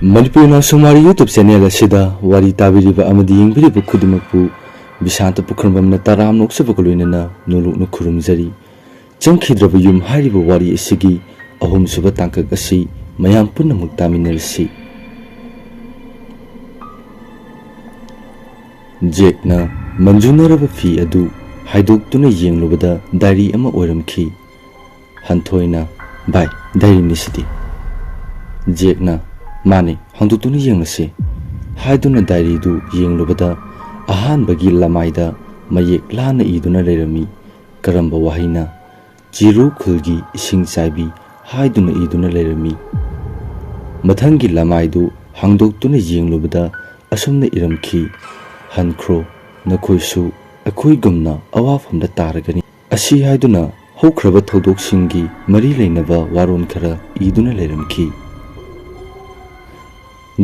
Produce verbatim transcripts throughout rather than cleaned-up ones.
ꯃꯅꯤꯄꯨꯔ ꯅꯥꯎꯁꯨꯝ ꯋꯥꯔꯤ YouTube channel ꯑꯁꯤꯗ ꯋꯥꯔꯤ ꯇꯥꯕꯤꯔꯤꯕ ꯑꯃꯗꯤ ꯌꯦꯡꯕꯤꯔꯤꯕ ꯈꯨꯗꯤꯡꯃꯛꯄꯨ ꯕꯤꯁꯥꯟꯇ ꯄꯨꯈ꯭ꯔꯝꯕꯝꯅ ꯇꯔꯥꯝꯅ ꯑꯣꯛꯆꯕꯒ ꯂꯣꯏꯅꯅ ꯅꯣꯂꯨꯛꯅ ꯈꯨꯔꯨꯝꯖꯔꯤ꯫ ꯆꯪꯈꯤꯗ꯭ꯔꯕ ꯌꯨꯝ ꯍꯥꯏꯔꯤꯕ ꯋꯥꯔꯤ ꯑꯁꯤꯒꯤ ꯑꯍꯨꯝꯁꯨꯕ ꯇꯥꯡꯀꯛ ꯑꯁꯤ ꯃꯌꯥꯝ ꯄꯨꯟꯅꯃꯛ ꯇꯥꯃꯤꯟꯅꯔꯁꯤ꯫ ꯖꯦꯛꯅ ꯃꯟꯖꯨꯅꯔꯕ ꯐꯤ ꯑꯗꯨ ꯍꯥꯏꯗꯣꯛꯇꯨꯅ ꯌꯦꯡꯂꯨꯕꯗ ꯗꯥꯏꯔꯤ ꯑꯃ ꯑꯣꯏꯔꯝꯈꯤ꯫ ꯍꯟꯊꯣꯏꯅ, "ꯚꯥꯏ, ꯗꯥꯏꯔꯤꯅꯤ ꯁꯤꯗꯤ꯫" ꯖꯦꯛꯅ, "ꯃꯥꯅꯤ, ꯍꯥꯡꯗꯣꯛꯇꯨꯅ ꯌꯦꯡꯂꯁꯤ" ꯍꯥꯏꯗꯨꯅ ꯗꯥꯏꯔꯤꯗꯨ ꯌꯦꯡꯂꯨꯕꯗ ꯑꯍꯥꯟꯕꯒꯤ ꯂꯃꯥꯏꯗ ꯃꯌꯦꯛ ꯂꯥꯅ ꯏꯗꯨꯅ ꯂꯩꯔꯝꯃꯤ꯫ ꯀꯔꯝꯕ ꯋꯥꯍꯩꯅ? "ꯆꯤꯔꯨ ꯈꯨꯜꯒꯤ ꯏꯁꯤꯡ ꯆꯥꯏꯕꯤ" ꯍꯥꯏꯗꯨꯅ ꯏꯗꯨꯅ ꯂꯩꯔꯝꯃꯤ꯫ ꯃꯊꯪꯒꯤ ꯂꯃꯥꯏꯗꯨ ꯍꯥꯡꯗꯣꯛꯇꯨꯅ ꯌꯦꯡꯂꯨꯕꯗ ꯑꯁꯨꯝꯅ ꯏꯔꯝꯈꯤ, "ꯍꯟꯈ꯭ꯔꯣ, ꯅꯈꯣꯏꯁꯨ ꯑꯩꯈꯣꯏꯒꯨꯝꯅ ꯑꯋꯥꯐꯝꯗ ꯇꯥꯔꯒꯅꯤ" ꯑꯁꯤ ꯍꯥꯏꯗꯨꯅ ꯍꯧꯈ꯭ꯔꯕ ꯊꯧꯗꯣꯛꯁꯤꯡꯒꯤ ꯃꯔꯤ ꯂꯩꯅꯕ ꯋꯥꯔꯣꯜ ꯈꯔ ꯏꯗꯨꯅ ꯂꯩꯔꯝꯈꯤ꯫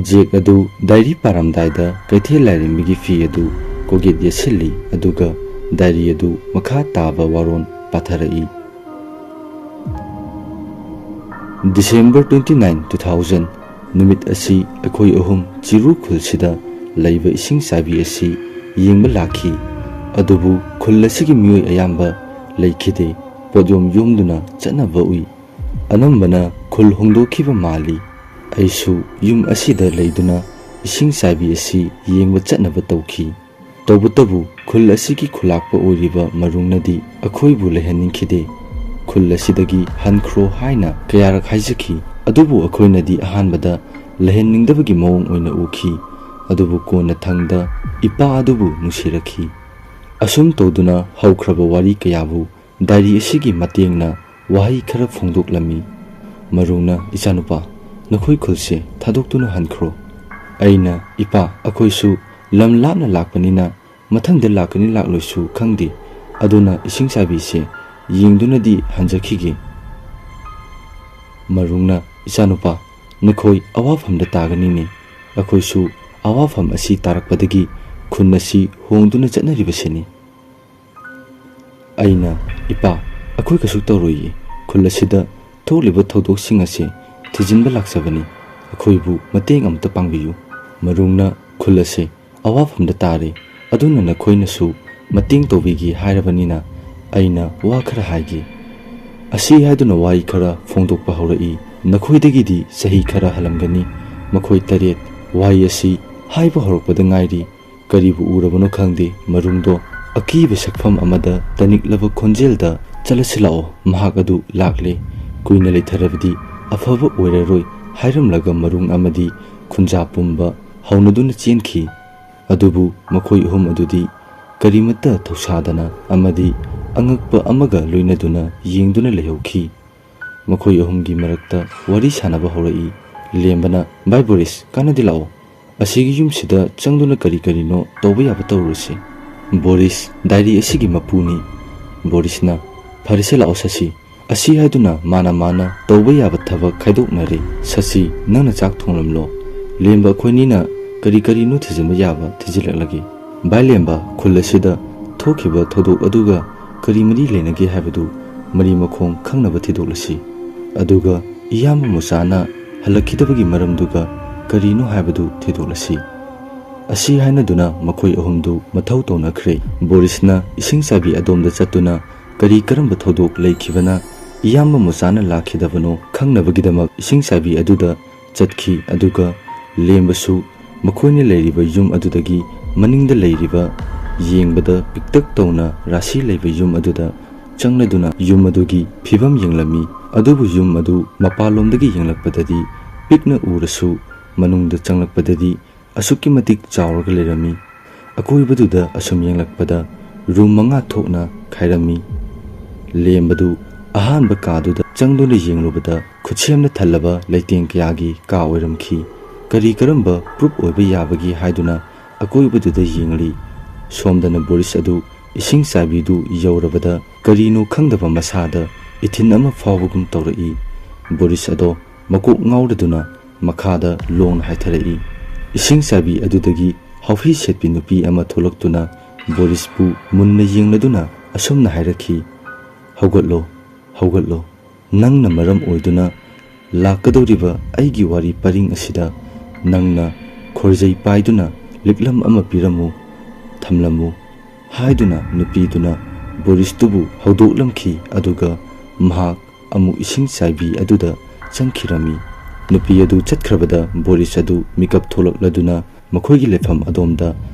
ꯖꯦꯛ ꯑꯗꯨ ꯗꯥꯏꯔꯤ ꯄꯥꯔꯝꯗꯥꯏꯗ ꯀꯩꯊꯦꯜ ꯂꯥꯏꯔꯦꯝꯕꯤꯒꯤ ꯐꯤ ꯑꯗꯨ ꯀꯣꯛꯌꯦꯠ ꯌꯦꯠꯁꯤꯜꯂꯤ, ꯑꯗꯨꯒ ꯗꯥꯏꯔꯤ ꯑꯗꯨ ꯃꯈꯥ ꯇꯥꯕ ꯋꯥꯔꯣꯜ ꯄꯥꯊꯔꯛꯏ꯫ December twenty nine, two thousand, ꯅꯨꯃꯤꯠ ꯑꯁꯤ ꯑꯩꯈꯣꯏ ꯑꯍꯨꯝ ꯆꯤꯔꯨ ꯈꯨꯜꯁꯤꯗ ꯂꯩꯕ ꯏꯁꯤꯡ ꯆꯥꯏꯕꯤ ꯑꯁꯤ ꯌꯦꯡꯕ ꯂꯥꯛꯈꯤ꯫ ꯑꯗꯨꯕꯨ ꯈꯨꯜ ꯑꯁꯤꯒꯤ ꯃꯤꯑꯣꯏ ꯑꯌꯥꯝꯕ ꯂꯩꯈꯤꯗꯦ꯫ ꯄꯣꯠꯌꯣꯝ ꯌꯣꯝꯗꯨꯅ ꯆꯠꯅꯕ ꯎꯏ꯫ ꯑꯅꯝꯕꯅ ꯈꯨꯜ ꯍꯣꯡꯗꯣꯛꯈꯤꯕ ꯃꯥꯜꯂꯤ꯫ ꯑꯩꯁꯨ ꯌꯨꯝ ꯑꯁꯤꯗ ꯂꯩꯗꯨꯅ ꯏꯁꯤꯡ ꯆꯥꯏꯕꯤ ꯑꯁꯤ ꯌꯦꯡꯕ ꯆꯠꯅꯕ ꯇꯧꯈꯤ꯫ ꯇꯧꯕꯇꯕꯨ ꯈꯨꯜ ꯑꯁꯤꯒꯤ ꯈꯨꯂꯥꯛꯄ ꯑꯣꯏꯔꯤꯕ ꯃꯔꯨꯡꯅꯗꯤ ꯑꯩꯈꯣꯏꯕꯨ ꯂꯩꯍꯟꯅꯤꯡꯈꯤꯗꯦ꯫ ꯈꯨꯜ ꯑꯁꯤꯗꯒꯤ ꯍꯟꯈ꯭ꯔꯣ ꯍꯥꯏꯅ ꯀꯌꯥꯔꯛ ꯍꯥꯏꯖꯈꯤ, ꯑꯗꯨꯕꯨ ꯑꯩꯈꯣꯏꯅꯗꯤ ꯑꯍꯥꯟꯕꯗ ꯂꯩꯍꯟꯅꯤꯡꯗꯕꯒꯤ ꯃꯑꯣꯡ ꯑꯣꯏꯅ ꯎꯈꯤ꯫ ꯑꯗꯨꯕꯨ ꯀꯣꯟꯅꯊꯪꯗ ꯏꯄꯥ ꯑꯗꯨꯕꯨ ꯅꯨꯡꯁꯤꯔꯛꯈꯤ꯫ ꯑꯁꯨꯝ ꯇꯧꯗꯨꯅ ꯍꯧꯈ꯭ꯔꯕ ꯋꯥꯔꯤ ꯀꯌꯥꯕꯨ ꯗꯥꯏꯔꯤ ꯑꯁꯤꯒꯤ ꯃꯇꯦꯡꯅ ꯋꯥꯍꯩ ꯈꯔ ꯐꯣꯡꯗꯣꯛꯂꯝꯃꯤ꯫ ꯃꯔꯨꯡꯅ, "ꯏꯆꯥꯅꯨꯄꯥ, ꯅꯈꯣꯏ ꯈꯨꯜꯁꯦ ꯊꯥꯗꯣꯛꯇꯨꯅ ꯍꯟꯈ꯭ꯔꯣ꯫" ꯑꯩꯅ, "ꯏꯄꯥ, ꯑꯩꯈꯣꯏꯁꯨ ꯂꯝ ꯂꯥꯞꯅ ꯂꯥꯛꯄꯅꯤꯅ ꯃꯊꯪꯗ ꯂꯥꯛꯀꯅꯤ ꯂꯥꯛꯂꯣꯏꯁꯨ ꯈꯪꯗꯦ, ꯑꯗꯨꯅ ꯏꯁꯤꯡ ꯆꯥꯏꯕꯤꯁꯦ ꯌꯦꯡꯗꯨꯅꯗꯤ ꯍꯟꯖꯈꯤꯒꯦ꯫" ꯃꯔꯨꯡꯅ, "ꯏꯆꯥꯅꯨꯄꯥ, ꯅꯈꯣꯏ ꯑꯋꯥꯐꯝꯗ ꯇꯥꯒꯅꯤꯅꯦ꯫ ꯑꯩꯈꯣꯏꯁꯨ ꯑꯋꯥꯐꯝ ꯑꯁꯤ ꯇꯥꯔꯛꯄꯗꯒꯤ ꯈꯨꯟ ꯑꯁꯤ ꯍꯣꯡꯗꯨꯅ ꯆꯠꯅꯔꯤꯕꯁꯤꯅꯤ꯫" ꯑꯩꯅ, "ꯏꯄꯥ, ꯑꯩꯈꯣꯏ ꯀꯩꯁꯨ ꯇꯧꯔꯣꯏꯌꯦ꯫ ꯈꯨꯜ ꯑꯁꯤꯗ ꯊꯣꯛꯂꯤꯕ ꯊꯧꯗꯣꯛꯁꯤꯡ ꯑꯁꯤ ꯊꯤꯖꯤꯟꯕ ꯂꯥꯛꯆꯕꯅꯤ꯫ ꯑꯩꯈꯣꯏꯕꯨ ꯃꯇꯦꯡ ꯑꯃꯇ ꯄꯥꯡꯕꯤꯌꯨ꯫ ꯃꯔꯨꯡꯅ ꯈꯨꯜ ꯑꯁꯤ ꯑꯋꯥꯐꯝꯗ ꯇꯥꯔꯦ, ꯑꯗꯨꯅ ꯅꯈꯣꯏꯅꯁꯨ ꯃꯇꯦꯡ ꯇꯧꯕꯤꯒꯦ ꯍꯥꯏꯔꯕꯅꯤꯅ ꯑꯩꯅ ꯋꯥ ꯈꯔ ꯍꯥꯏꯒꯦ꯫ ꯑꯁꯤ ꯍꯥꯏꯗꯨꯅ ꯋꯥꯔꯤ ꯈꯔ ꯐꯣꯡꯗꯣꯛꯄ ꯍꯧꯔꯛꯏ꯫ ꯅꯈꯣꯏꯗꯒꯤꯗꯤ ꯆꯍꯤ ꯈꯔ ꯍꯜꯂꯝꯒꯅꯤ꯫ ꯃꯈꯣꯏ ꯇꯔꯦꯠ꯫ ꯋꯥꯔꯤ ꯑꯁꯤ ꯍꯥꯏꯕ ꯍꯧꯔꯛꯄꯗ ꯉꯥꯏꯔꯤ꯫ ꯀꯔꯤꯕꯨ ꯎꯔꯕꯅꯣ ꯈꯪꯗꯦ, ꯃꯔꯨꯡꯗꯣ ꯑꯀꯤꯕ ꯁꯛꯐꯝ ꯑꯃꯗ ꯇꯅꯤꯛꯂꯕ ꯈꯣꯟꯖꯦꯜꯗ, "ꯆꯠꯂꯁꯤ ꯂꯥꯛꯑꯣ, ꯃꯍꯥꯛ ꯑꯗꯨ ꯂꯥꯛꯂꯦ꯫ ꯀꯨꯏꯅ ꯂꯩꯊꯔꯕꯗꯤ ꯑꯐꯕ ꯑꯣꯏꯔꯔꯣꯏ" ꯍꯥꯏꯔꯝꯂꯒ ꯃꯔꯨꯡ ꯑꯃꯗꯤ ꯈꯨꯟꯖꯥ ꯄꯨꯝꯕ ꯍꯧꯅꯗꯨꯅ ꯆꯦꯟꯈꯤ꯫ ꯑꯗꯨꯕꯨ ꯃꯈꯣꯏ ꯑꯍꯨꯝ ꯑꯗꯨꯗꯤ ꯀꯔꯤꯃꯠꯇ ꯊꯧꯁꯥꯗꯅ ꯑꯃꯗꯤ ꯑꯉꯛꯄ ꯑꯃꯒ ꯂꯣꯏꯅꯗꯨꯅ ꯌꯦꯡꯗꯨꯅ ꯂꯩꯍꯧꯈꯤ꯫ ꯃꯈꯣꯏ ꯑꯍꯨꯝꯒꯤ ꯃꯔꯛꯇ ꯋꯥꯔꯤ ꯁꯥꯟꯅꯕ ꯍꯧꯔꯛꯏ꯫ ꯂꯦꯝꯕꯅ, "ꯚꯥꯏ ꯕꯣꯔꯤꯁ, ꯀꯥꯟꯅꯗꯦ, ꯂꯥꯛꯑꯣ꯫ ꯑꯁꯤꯒꯤ ꯌꯨꯝꯁꯤꯗ ꯆꯪꯗꯨꯅ ꯀꯔꯤ ꯀꯔꯤꯅꯣ ꯇꯧꯕ ꯌꯥꯕ ꯇꯧꯔꯨꯔꯁꯤ꯫ ꯕꯣꯔꯤꯁ ꯗꯥꯏꯔꯤ ꯑꯁꯤꯒꯤ ꯃꯄꯨꯅꯤ"꯫ ꯕꯣꯔꯤꯁꯅ, "ꯐꯔꯦꯁꯦ, ꯂꯥꯛꯑꯣ ꯁꯁꯤ"꯫ ꯑꯁꯤ ꯍꯥꯏꯗꯨꯅ ꯃꯥꯅ ꯃꯥꯅ ꯇꯧꯕ ꯌꯥꯕ ꯊꯕꯛ ꯈꯥꯏꯗꯣꯛꯅꯔꯦ꯫ "ꯁꯁꯤ, ꯅꯪꯅ ꯆꯥꯛ ꯊꯣꯡꯂꯝꯂꯣ꯫ ꯂꯦꯝꯕ ꯑꯩꯈꯣꯏꯅꯤꯅ ꯀꯔꯤ ꯀꯔꯤꯅꯣ ꯊꯤꯖꯤꯟꯕ ꯌꯥꯕ ꯊꯤꯖꯤꯜꯂꯛꯂꯒꯦ"꯫ ꯚꯥꯏ ꯂꯦꯝꯕ, ꯈꯨꯜ ꯑꯁꯤꯗ ꯊꯣꯛꯈꯤꯕ ꯊꯧꯗꯣꯛ ꯑꯗꯨꯒ ꯀꯔꯤ ꯃꯔꯤ ꯂꯩꯅꯒꯦ ꯍꯥꯏꯕꯗꯨ ꯃꯔꯤ ꯃꯈꯣꯡ ꯈꯪꯅꯕ ꯊꯤꯗꯣꯛꯂꯁꯤ꯫ ꯑꯗꯨꯒ ꯏꯌꯥꯝꯕ ꯃꯨꯆꯥꯅ ꯍꯜꯂꯛꯈꯤꯗꯕꯒꯤ ꯃꯔꯝꯗꯨꯒ ꯀꯔꯤꯅꯣ ꯍꯥꯏꯕꯗꯨ ꯊꯤꯗꯣꯛꯂꯁꯤ꯫ ꯑꯁꯤ ꯍꯥꯏꯅꯗꯨꯅ ꯃꯈꯣꯏ ꯑꯍꯨꯝꯗꯨ ꯃꯊꯧ ꯇꯧꯅꯈ꯭ꯔꯦ꯫ ꯕꯣꯔꯤꯁꯅ ꯏꯁꯤꯡ ꯆꯥꯏꯕꯤ ꯑꯗꯣꯝꯗ ꯆꯠꯇꯨꯅ ꯀꯔꯤ ꯀꯔꯝꯕ ꯊꯧꯗꯣꯛ ꯂꯩꯈꯤꯕꯅ ꯏꯌꯥꯝꯕ ꯃꯨꯆꯥꯅ ꯂꯥꯛꯈꯤꯗꯕꯅꯣ ꯈꯪꯅꯕꯒꯤꯗꯃꯛ ꯏꯁꯤꯡ ꯆꯥꯏꯕꯤ ꯑꯗꯨꯗ ꯆꯠꯈꯤ꯫ ꯑꯗꯨꯒ ꯂꯦꯝꯕꯁꯨ ꯃꯈꯣꯏꯅ ꯂꯩꯔꯤꯕ ꯌꯨꯝ ꯑꯗꯨꯗꯒꯤ ꯃꯅꯤꯡꯗ ꯂꯩꯔꯤꯕ, ꯌꯦꯡꯕꯗ ꯄꯤꯛꯇꯛ ꯇꯧꯅ ꯔꯥꯁꯤ ꯂꯩꯕ ꯌꯨꯝ ꯑꯗꯨꯗ ꯆꯪꯂꯗꯨꯅ ꯌꯨꯝ ꯑꯗꯨꯒꯤ ꯐꯤꯕꯝ ꯌꯦꯡꯂꯝꯃꯤ꯫ ꯑꯗꯨꯕꯨ ꯌꯨꯝ ꯑꯗꯨ ꯃꯄꯥꯟꯂꯣꯝꯗꯒꯤ ꯌꯦꯡꯂꯛꯄꯗꯗꯤ ꯄꯤꯛꯅ ꯎꯔꯁꯨ ꯃꯅꯨꯡꯗ ꯆꯪꯂꯛꯄꯗꯗꯤ ꯑꯁꯨꯛꯀꯤ ꯃꯇꯤꯛ ꯆꯥꯎꯔꯒ ꯂꯩꯔꯝꯃꯤ꯫ ꯑꯀꯣꯏꯕꯗꯨꯗ ꯑꯁꯨꯝ ꯌꯦꯡꯂꯛꯄꯗ ꯔꯨꯝ ꯃꯉꯥ ꯊꯣꯛꯅ ꯈꯥꯏꯔꯝꯃꯤ꯫ ꯂꯦꯝꯕꯗꯨ ꯑꯍꯥꯟꯕ ꯀꯥꯗꯨꯗ ꯆꯪꯗꯨꯅ ꯌꯦꯡꯂꯨꯕꯗ ꯈꯨꯠꯁꯦꯝꯅ ꯊꯜꯂꯕ ꯂꯩꯇꯦꯡ ꯀꯌꯥꯒꯤ ꯀꯥ ꯑꯣꯏꯔꯝꯈꯤ꯫ ꯀꯔꯤ ꯀꯔꯝꯕ ꯄ꯭ꯔꯨꯞ ꯑꯣꯏꯕ ꯌꯥꯕꯒꯦ ꯍꯥꯏꯗꯨꯅ ꯑꯀꯣꯏꯕꯗꯨꯗ ꯌꯦꯡꯂꯤ꯫ ꯁꯣꯝꯗꯅ ꯕꯣꯔꯤꯁ ꯑꯗꯨ ꯏꯁꯤꯡ ꯆꯥꯏꯕꯤꯗꯨ ꯌꯧꯔꯕꯗ ꯀꯔꯤꯅꯣ ꯈꯪꯗꯕ ꯃꯁꯥꯗ ꯏꯊꯤꯟ ꯑꯃ ꯐꯥꯎꯕꯒꯨꯝ ꯇꯧꯔꯛꯏ꯫ ꯕꯣꯔꯤꯁ ꯑꯗꯣ ꯃꯀꯣꯛ ꯉꯥꯎꯔꯗꯨꯅ ꯃꯈꯥꯗ ꯂꯣꯡꯅ ꯍꯥꯏꯊꯔꯛꯏ꯫ ꯏꯁꯤꯡ ꯆꯥꯏꯕꯤ ꯑꯗꯨꯗꯒꯤ ꯍꯥꯎꯐꯤ ꯁꯦꯠꯄꯤ ꯅꯨꯄꯤ ꯑꯃ ꯊꯣꯛꯂꯛꯇꯨꯅ ꯕꯣꯔꯤꯁꯄꯨ ꯃꯨꯟꯅ ꯌꯦꯡꯂꯗꯨꯅ ꯑꯁꯨꯝꯅ ꯍꯥꯏꯔꯛꯈꯤ, "ꯍꯧꯒꯠꯂꯣ, ꯍꯧꯒꯠꯂꯣ꯫ ꯅꯪꯅ ꯃꯔꯝ ꯑꯣꯏꯗꯨꯅ "ꯂꯥꯛꯀꯗꯧꯔꯤꯕ ꯑꯩꯒꯤ ꯋꯥꯔꯤ ꯄꯔꯤꯡ ꯑꯁꯤꯗ ꯅꯪꯅ ꯈꯣꯏꯖꯩ ꯄꯥꯏꯗꯨꯅ ꯂꯤꯛꯂꯝ ꯑꯃ ꯄꯤꯔꯝꯃꯨ, ꯊꯝꯂꯝꯃꯨ" ꯍꯥꯏꯗꯨꯅ ꯅꯨꯄꯤꯗꯨꯅ ꯕꯣꯔꯤꯁꯇꯨꯕꯨ ꯍꯧꯗꯣꯛꯂꯝꯈꯤ꯫ ꯑꯗꯨꯒ ꯃꯍꯥꯛ ꯑꯃꯨꯛ ꯏꯁꯤꯡ ꯆꯥꯏꯕꯤ ꯑꯗꯨꯗ ꯆꯪꯈꯤꯔꯝꯃꯤ꯫ ꯅꯨꯄꯤ ꯑꯗꯨ ꯆꯠꯈ꯭ꯔꯕꯗ ꯕꯣꯔꯤꯁ ꯑꯗꯨ ꯃꯤꯀꯞ ꯊꯣꯛꯂꯛꯂꯗꯨꯅ ꯃꯈꯣꯏꯒꯤ ꯂꯩꯐꯝ ꯑꯗꯣꯝꯗ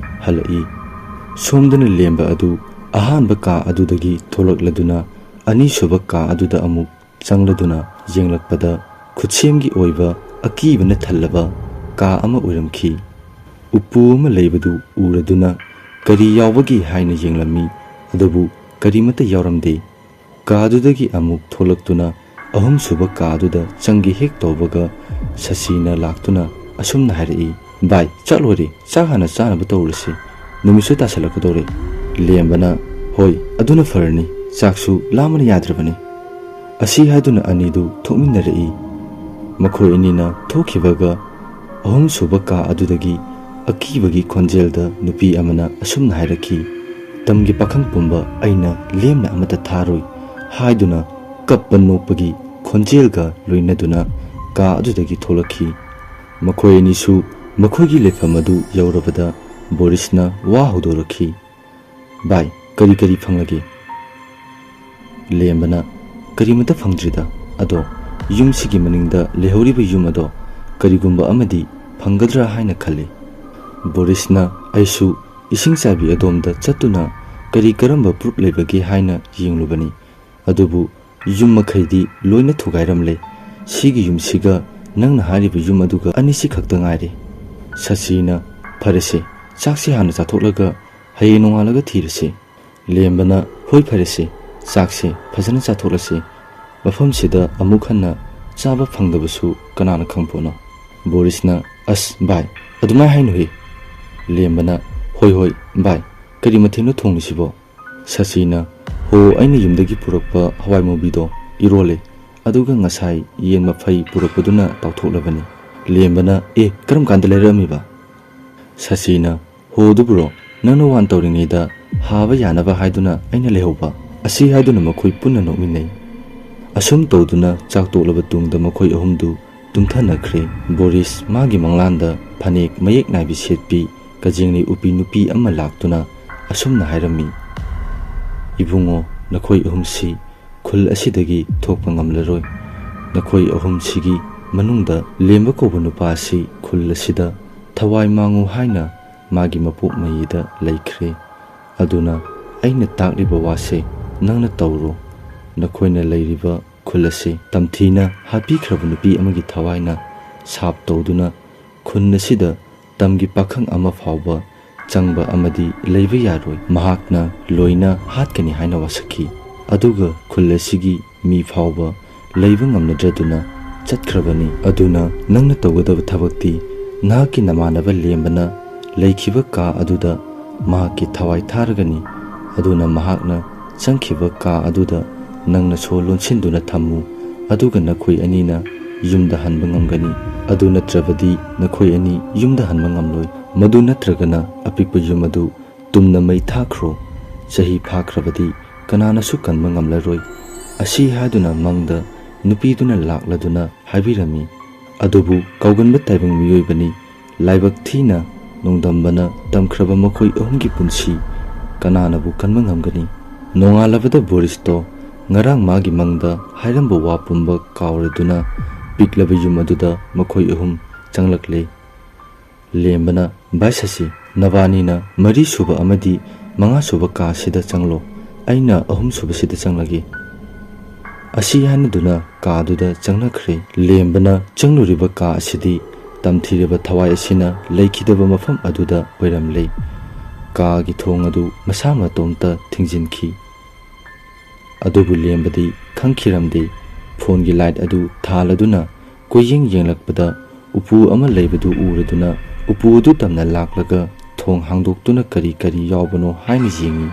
ꯍꯜꯂꯛꯏ꯫ ꯁꯣꯝꯗꯅ ꯂꯦꯝꯕ ꯑꯗꯨ ꯑꯍꯥꯟꯕ ꯀꯥ ꯑꯗꯨꯗꯒꯤ ꯊꯣꯛꯂꯛꯂꯗꯨꯅ ꯑꯅꯤꯁꯨꯕ ꯀꯥ ꯑꯗꯨꯗ ꯑꯃꯨꯛ ꯆꯪꯂꯗꯨꯅ ꯌꯦꯡꯂꯛꯄꯗ ꯈꯨꯠꯁꯦꯝꯒꯤ ꯑꯣꯏꯕ ꯑꯀꯤꯕꯅ ꯊꯜꯂꯕ ꯀꯥ ꯑꯃ ꯑꯣꯏꯔꯝꯈꯤ꯫ ꯎꯄꯨ ꯑꯃ ꯂꯩꯕꯗꯨ ꯎꯔꯗꯨꯅ ꯀꯔꯤ ꯌꯥꯎꯕꯒꯦ ꯍꯥꯏꯅ ꯌꯦꯡꯂꯝꯃꯤ, ꯑꯗꯨꯕꯨ ꯀꯔꯤꯃꯠꯇ ꯌꯥꯎꯔꯝꯗꯦ꯫ ꯀꯥꯗꯨꯗꯒꯤ ꯑꯃꯨꯛ ꯊꯣꯛꯂꯛꯇꯨꯅ ꯑꯍꯨꯝꯁꯨꯕ ꯀꯥꯗꯨꯗ ꯆꯪꯒꯦ ꯍꯦꯛ ꯇꯧꯕꯒ ꯁꯁꯤꯅ ꯂꯥꯛꯇꯨꯅ ꯑꯁꯨꯝꯅ ꯍꯥꯏꯔꯛꯏ, "ꯚꯥꯏ, ꯆꯥꯛ ꯂꯣꯏꯔꯦ, ꯆꯥꯛ ꯍꯥꯟꯅ ꯆꯥꯅꯕ ꯇꯧꯔꯁꯤ, ꯅꯨꯃꯤꯠꯁꯨ ꯇꯥꯁꯜꯂꯛꯀꯗꯧꯔꯦ꯫" ꯂꯦꯝꯕꯅ, "ꯍꯣꯏ, ꯑꯗꯨꯅ ꯐꯔꯅꯤ, ꯆꯥꯛꯁꯨ ꯂꯥꯝꯕꯅ ꯌꯥꯗ꯭ꯔꯕꯅꯤ꯫" ꯑꯁꯤ ꯍꯥꯏꯗꯨꯅ ꯑꯅꯤꯗꯨ ꯊꯣꯛꯃꯤꯟꯅꯔꯛꯏ꯫ ꯃꯈꯣꯏ ꯑꯅꯤꯅ ꯊꯣꯛꯈꯤꯕꯒ ꯑꯍꯨꯝꯁꯨꯕ ꯀꯥ ꯑꯗꯨꯗꯒꯤ ꯑꯀꯤꯕꯒꯤ ꯈꯣꯟꯖꯦꯜꯗ ꯅꯨꯄꯤ ꯑꯃꯅ ꯑꯁꯨꯝꯅ ꯍꯥꯏꯔꯛꯈꯤ, "ꯇꯝꯒꯤ ꯄꯥꯈꯪ ꯄꯨꯝꯕ ꯑꯩꯅ ꯂꯦꯝꯅ ꯑꯃꯠꯇ ꯊꯥꯔꯣꯏ" ꯍꯥꯏꯗꯨꯅ ꯀꯞꯄ ꯅꯣꯛꯄꯒꯤ ꯈꯣꯟꯖꯦꯜꯒ ꯂꯣꯏꯅꯗꯨꯅ ꯀꯥ ꯑꯗꯨꯗꯒꯤ ꯊꯣꯛꯂꯛꯈꯤ꯫ ꯃꯈꯣꯏ ꯑꯅꯤꯁꯨ ꯃꯈꯣꯏꯒꯤ ꯂꯩꯐꯝ ꯑꯗꯨ ꯌꯧꯔꯕꯗ ꯕꯣꯔꯤꯁꯅ ꯋꯥ ꯍꯧꯗꯣꯔꯛꯈꯤ, "ꯚꯥꯏ, ꯀꯔꯤ ꯀꯔꯤ ꯐꯪꯂꯒꯦ?" ꯂꯦꯝꯕꯅ, "ꯀꯔꯤꯃꯠꯇ ꯐꯪꯗ꯭ꯔꯤꯗ, ꯑꯗꯣ ꯌꯨꯝꯁꯤꯒꯤ ꯃꯅꯤꯡꯗ ꯂꯩꯍꯧꯔꯤꯕ ꯌꯨꯝ ꯑꯗꯣ ꯀꯔꯤꯒꯨꯝꯕ ꯑꯃꯗꯤ ꯐꯪꯒꯗ꯭ꯔꯥ ꯍꯥꯏꯅ ꯈꯜꯂꯤ꯫" ꯕꯣꯔꯤꯁꯅ, "ꯑꯩꯁꯨ ꯏꯁꯤꯡ ꯆꯥꯏꯕꯤ ꯑꯗꯣꯝꯗ ꯆꯠꯇꯨꯅ ꯀꯔꯤ ꯀꯔꯝꯕ ꯄ꯭ꯔꯨꯞ ꯂꯩꯕꯒꯦ ꯍꯥꯏꯅ ꯌꯦꯡꯂꯨꯕꯅꯤ, ꯑꯗꯨꯕꯨ ꯌꯨꯝ ꯃꯈꯩꯗꯤ ꯂꯣꯏꯅ ꯊꯨꯒꯥꯏꯔꯝꯂꯦ꯫ ꯁꯤꯒꯤ ꯌꯨꯝꯁꯤꯒ ꯅꯪꯅ ꯍꯥꯏꯔꯤꯕ ꯌꯨꯝ ꯑꯗꯨꯒ ꯑꯅꯤꯁꯤ ꯈꯛꯇ ꯉꯥꯏꯔꯦ꯫" ꯁꯁꯤꯅ, "ꯐꯔꯦꯁꯦ, ꯆꯥꯛꯁꯤ ꯍꯥꯟꯅ ꯆꯥꯊꯣꯛꯂꯒ ꯍꯌꯦꯡ ꯅꯣꯡꯉꯥꯜꯂꯒ ꯊꯤꯔꯁꯤ꯫" ꯂꯦꯝꯕꯅ, "ꯍꯣꯏ, ꯐꯔꯦꯁꯦ, ꯆꯥꯛꯁꯦ ꯐꯖꯅ ꯆꯥꯊꯣꯛꯂꯁꯤ꯫ ꯃꯐꯝꯁꯤꯗ ꯑꯃꯨꯛ ꯍꯟꯅ ꯆꯥꯕ ꯐꯪꯗꯕꯁꯨ ꯀꯅꯥꯅ ꯈꯪꯄꯣꯠꯅꯣ?" ꯕꯣꯔꯤꯁꯅ, "ꯑꯁ ꯚꯥꯏ, ꯑꯗꯨꯃꯥꯏ ꯍꯥꯏꯅꯨꯍꯦ꯫" ꯂꯦꯝꯕꯅ, "ꯍꯣꯏ ꯍꯣꯏ ꯚꯥꯏ, ꯀꯔꯤ ꯃꯊꯦꯜꯅꯣ ꯊꯣꯡꯂꯤꯁꯤꯕꯣ?" ꯁꯁꯤꯅ, "ꯍꯣ, ꯑꯩꯅ ꯌꯨꯝꯗꯒꯤ ꯄꯨꯔꯛꯄ ꯍꯋꯥꯏ ꯃꯨꯕꯤꯗꯣ ꯏꯔꯣꯜꯂꯦ, ꯑꯗꯨꯒ ꯉꯁꯥꯏ ꯌꯦꯟ ꯃꯐꯩ ꯄꯨꯔꯛꯄꯗꯨꯅ ꯇꯥꯎꯊꯣꯛꯂꯕꯅꯤ꯫" ꯂꯦꯝꯕꯅ, "ꯑꯦ, ꯀꯔꯝ ꯀꯥꯟꯗ ꯂꯩꯔꯛꯑꯝꯃꯤꯕ?" ꯁꯁꯤꯅ, "ꯍꯣ ꯑꯗꯨꯕꯨꯔꯣ, ꯅꯪꯅ ꯋꯥꯟ ꯇꯧꯔꯤꯉꯩꯗ ꯍꯥꯕ ꯌꯥꯅꯕ ꯍꯥꯏꯗꯨꯅ ꯑꯩꯅ ꯂꯩꯍꯧꯕ꯫" ꯑꯁꯤ ꯍꯥꯏꯗꯨꯅ ꯃꯈꯣꯏ ꯄꯨꯟꯅ ꯅꯣꯛꯃꯤꯟꯅꯩ꯫ ꯑꯁꯨꯝ ꯇꯧꯗꯨꯅ ꯆꯥꯛ ꯇꯣꯛꯂꯕ ꯇꯨꯡꯗ ꯃꯈꯣꯏ ꯑꯍꯨꯝꯗꯨ ꯇꯨꯝꯊꯅꯈ꯭ꯔꯦ꯫ ꯕꯣꯔꯤꯁ ꯃꯥꯒꯤ ꯃꯪꯂꯥꯟꯗ ꯐꯅꯦꯛ ꯃꯌꯦꯛ ꯅꯥꯏꯕꯤ ꯁꯦꯠꯄꯤ ꯀꯖꯦꯡꯂꯩ ꯎꯞꯄꯤ ꯅꯨꯄꯤ ꯑꯃ ꯂꯥꯛꯇꯨꯅ ꯑꯁꯨꯝꯅ ꯍꯥꯏꯔꯝꯃꯤ, "ꯏꯕꯨꯡꯉꯣ, ꯅꯈꯣꯏ ꯑꯍꯨꯝꯁꯤ ꯈꯨꯜ ꯑꯁꯤꯗꯒꯤ ꯊꯣꯛꯄ ꯉꯝꯂꯔꯣꯏ꯫ ꯅꯈꯣꯏ ꯑꯍꯨꯝꯁꯤꯒꯤ ꯃꯅꯨꯡꯗ ꯂꯦꯝꯕ ꯀꯧꯕ ꯅꯨꯄꯥ ꯑꯁꯤ ꯈꯨꯜ ꯑꯁꯤꯗ ꯊꯋꯥꯏ ꯃꯥꯡꯉꯨ ꯍꯥꯏꯅ ꯃꯥꯒꯤ ꯃꯄꯣꯛ ꯃꯌꯤꯗ ꯂꯩꯈ꯭ꯔꯦ꯫ ꯑꯗꯨꯅ ꯑꯩꯅ ꯇꯥꯛꯂꯤꯕ ꯋꯥꯁꯦ ꯅꯪꯅ ꯇꯧꯔꯣ꯫ ꯅꯈꯣꯏꯅ ꯂꯩꯔꯤꯕ ꯈꯨꯜ ꯑꯁꯤ ꯇꯝꯊꯤꯅ ꯍꯥꯠꯄꯤꯈ꯭ꯔꯕ ꯅꯨꯄꯤ ꯑꯃꯒꯤ ꯊꯋꯥꯏꯅ ꯁꯥꯞ ꯇꯧꯗꯨꯅ ꯈꯨꯟ ꯑꯁꯤꯗ ꯇꯝꯒꯤ ꯄꯥꯈꯪ ꯑꯃ ꯐꯥꯎꯕ ꯆꯪꯕ ꯑꯃꯗꯤ ꯂꯩꯕ ꯌꯥꯔꯣꯏ꯫ ꯃꯍꯥꯛꯅ ꯂꯣꯏꯅ ꯍꯥꯠꯀꯅꯤ" ꯍꯥꯏꯅ ꯋꯥꯁꯛꯈꯤ꯫ ꯑꯗꯨꯒ ꯈꯨꯜ ꯑꯁꯤꯒꯤ ꯃꯤ ꯐꯥꯎꯕ ꯂꯩꯕ ꯉꯝꯅꯗ꯭ꯔꯗꯨꯅ ꯆꯠꯈ꯭ꯔꯕꯅꯤ꯫ ꯑꯗꯨꯅ ꯅꯪꯅ ꯇꯧꯒꯗꯕ ꯊꯕꯛꯇꯤ ꯅꯍꯥꯛꯀꯤ ꯅꯃꯥꯟꯅꯕ ꯂꯦꯝꯕꯅ ꯂꯩꯈꯤꯕ ꯀꯥ ꯑꯗꯨꯗ ꯃꯍꯥꯛꯀꯤ ꯊꯋꯥꯏ ꯊꯥꯔꯒꯅꯤ꯫ ꯑꯗꯨꯅ ꯃꯍꯥꯛꯅ ꯆꯪꯈꯤꯕ ꯀꯥ ꯑꯗꯨꯗ ꯅꯪꯅ ꯁꯣ ꯂꯣꯟꯁꯤꯟꯗꯨꯅ ꯊꯝꯃꯨ꯫ ꯑꯗꯨꯒ ꯅꯈꯣꯏ ꯑꯅꯤꯅ ꯌꯨꯝꯗ ꯍꯟꯕ ꯉꯝꯒꯅꯤ꯫ ꯑꯗꯨ ꯅꯠꯇ꯭ꯔꯕꯗꯤ ꯅꯈꯣꯏ ꯑꯅꯤ ꯌꯨꯝꯗ ꯍꯟꯕ ꯉꯝꯂꯣꯏ꯫ ꯃꯗꯨ ꯅꯠꯇ꯭ꯔꯒꯅ ꯑꯄꯤꯛꯄ ꯌꯨꯝ ꯑꯗꯨ ꯇꯨꯝꯅ ꯃꯩ ꯊꯥꯈ꯭ꯔꯣ꯫ ꯆꯍꯤ ꯐꯥꯈ꯭ꯔꯕꯗꯤ ꯀꯅꯥꯅꯁꯨ ꯀꯟꯕ ꯉꯝꯂꯔꯣꯏ꯫ ꯑꯁꯤ ꯍꯥꯏꯗꯨꯅ ꯃꯪꯗ ꯅꯨꯄꯤꯗꯨꯅ ꯂꯥꯛꯂꯗꯨꯅ ꯍꯥꯏꯕꯤꯔꯝꯃꯤ꯫ ꯑꯗꯨꯕꯨ ꯀꯥꯎꯒꯟꯕ ꯇꯥꯏꯕꯪ ꯃꯤꯑꯣꯏꯕꯅꯤ꯫ ꯂꯥꯏꯕꯛ ꯊꯤꯅ ꯅꯣꯡꯗꯝꯕꯅ ꯇꯝꯈ꯭ꯔꯕ ꯃꯈꯣꯏ ꯑꯍꯨꯝꯒꯤ ꯄꯨꯟꯁꯤ ꯀꯅꯥꯅꯕꯨ ꯀꯟꯕ ꯉꯝꯒꯅꯤ? ꯅꯣꯡꯉꯥꯜꯂꯕꯗ ꯕꯣꯔꯤꯁꯇꯣ ꯉꯔꯥꯡ ꯃꯥꯒꯤ ꯃꯪꯗ ꯍꯥꯏꯔꯝꯕ ꯋꯥ ꯄꯨꯝꯕ ꯀꯥꯎꯔꯗꯨꯅ ꯄꯤꯛꯂꯕ ꯌꯨꯝ ꯑꯗꯨꯗ ꯃꯈꯣꯏ ꯑꯍꯨꯝ ꯆꯪꯂꯛꯂꯦ꯫ ꯂꯦꯝꯕꯅ, "ꯚꯥꯏ ꯁꯁꯤ, ꯅꯕꯥꯅꯤꯅ ꯃꯔꯤ ꯁꯨꯕ ꯑꯃꯗꯤ ꯃꯉꯥ ꯁꯨꯕ ꯀꯥꯁꯤꯗ ꯆꯪꯂꯣ, ꯑꯩꯅ ꯑꯍꯨꯝ ꯁꯨꯕꯁꯤꯗ ꯆꯪꯂꯒꯦ"꯫ ꯑꯁꯤ ꯍꯥꯏꯅꯗꯨꯅ ꯀꯥꯗꯨꯗ ꯆꯪꯅꯈ꯭ꯔꯦ꯫ ꯂꯦꯝꯕꯅ ꯆꯪꯂꯨꯔꯤꯕ ꯀꯥ ꯑꯁꯤꯗꯤ ꯇꯝꯊꯤꯔꯕ ꯊꯋꯥꯏ ꯑꯁꯤꯅ ꯂꯩꯈꯤꯗꯕ ꯃꯐꯝ ꯑꯗꯨꯗ ꯑꯣꯏꯔꯝꯂꯦ꯫ ꯀꯥꯒꯤ ꯊꯣꯡ ꯑꯗꯨ ꯃꯁꯥ ꯃꯇꯣꯝꯇ ꯊꯤꯡꯖꯤꯟꯈꯤ꯫ ꯑꯗꯨꯕꯨ ꯂꯦꯝꯕꯗꯤ ꯈꯪꯈꯤꯔꯝꯗꯦ꯫ ꯐꯣꯟꯒꯤ ꯂꯥꯏꯠ ꯑꯗꯨ ꯊꯥꯜꯂꯗꯨꯅ ꯀꯣꯏꯌꯦꯡ ꯌꯦꯡꯂꯛꯄꯗ ꯎꯄꯨ ꯑꯃ ꯂꯩꯕꯗꯨ ꯎꯔꯗꯨꯅ ꯎꯄꯨ ꯑꯗꯨ ꯇꯝꯅ ꯂꯥꯛꯂꯒ ꯊꯣꯡ ꯍꯥꯡꯗꯣꯛꯇꯨꯅ ꯀꯔꯤ ꯀꯔꯤ ꯌꯥꯎꯕꯅꯣ ꯍꯥꯏꯅ ꯌꯦꯡꯉꯤ꯫